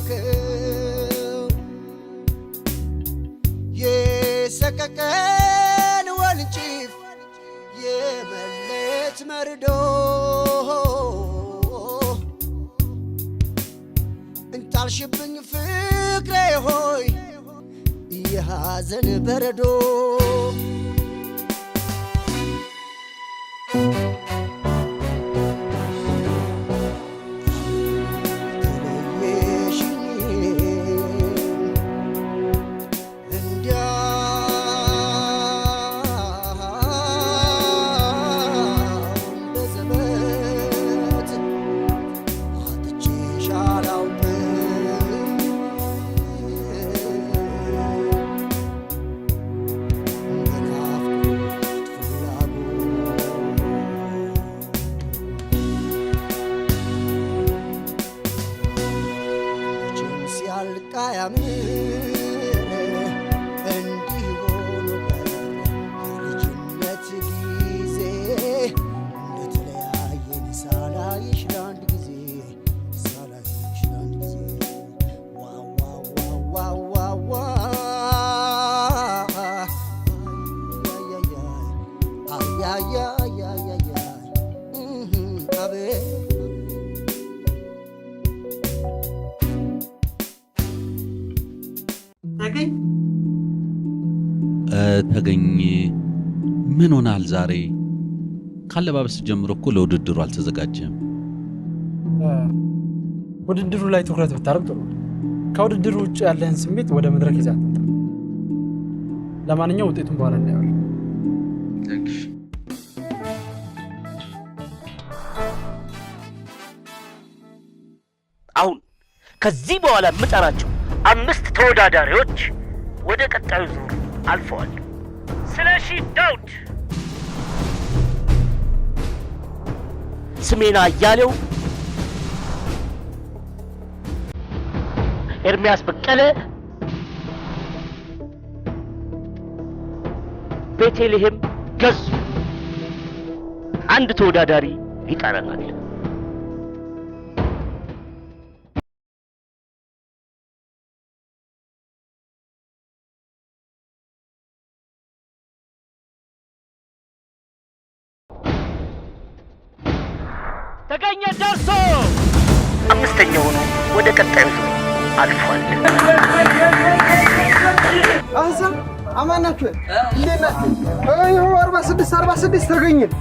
ያወከው የሰቀቀን ወንጭፍ የመለየት መርዶ እንጣልሽብኝ ፍቅሬ ሆይ የሐዘን በረዶ። ተለየሽኝ እንዲያው በዘበት አጥቼሽ አላውቅም በናፍቆት ፍላጎት። መቼም ሲያልቅ አያምር እንዲህ ሆኖ ቀረ የልጅነት ጊዜ፣ እንደተለያየን ሳላይሽ ለአንድ ጊዜ፣ ሳላይሽ ለአንድ ጊዜ። ዋ ዋ ዋ ዋ ዋ ዋ አያያይ አያያያያያይ አቤት። ተገኝ። ተገኝ፣ ምን ሆናል ዛሬ? ካለባበስ ጀምሮ እኮ ለውድድሩ አልተዘጋጀም። ውድድሩ ላይ ትኩረት ብታደርግ ጥሩ ነው። ከውድድሩ ውጭ ያለህን ስሜት ወደ መድረክ ይዘህ አትምጣ። ለማንኛውም ውጤቱን በኋላ እናየዋለን። አሁን ከዚህ በኋላ የምጠራቸው አምስት ተወዳዳሪዎች ወደ ቀጣዩ ዙር አልፈዋል። ስለሺ ዳውድ፣ ስሜና አያሌው፣ ኤርሚያስ በቀለ፣ ቤተልሔም ገዙ። አንድ ተወዳዳሪ ይቀረናል። ተገኘ ደርሶ አምስተኛ ሆኖ ወደ ቀጣዩ ዙር አልፏል። አዛ አማን ናችሁ? እንዴት ናችሁ? ይኸው 46 46 ተገኘን።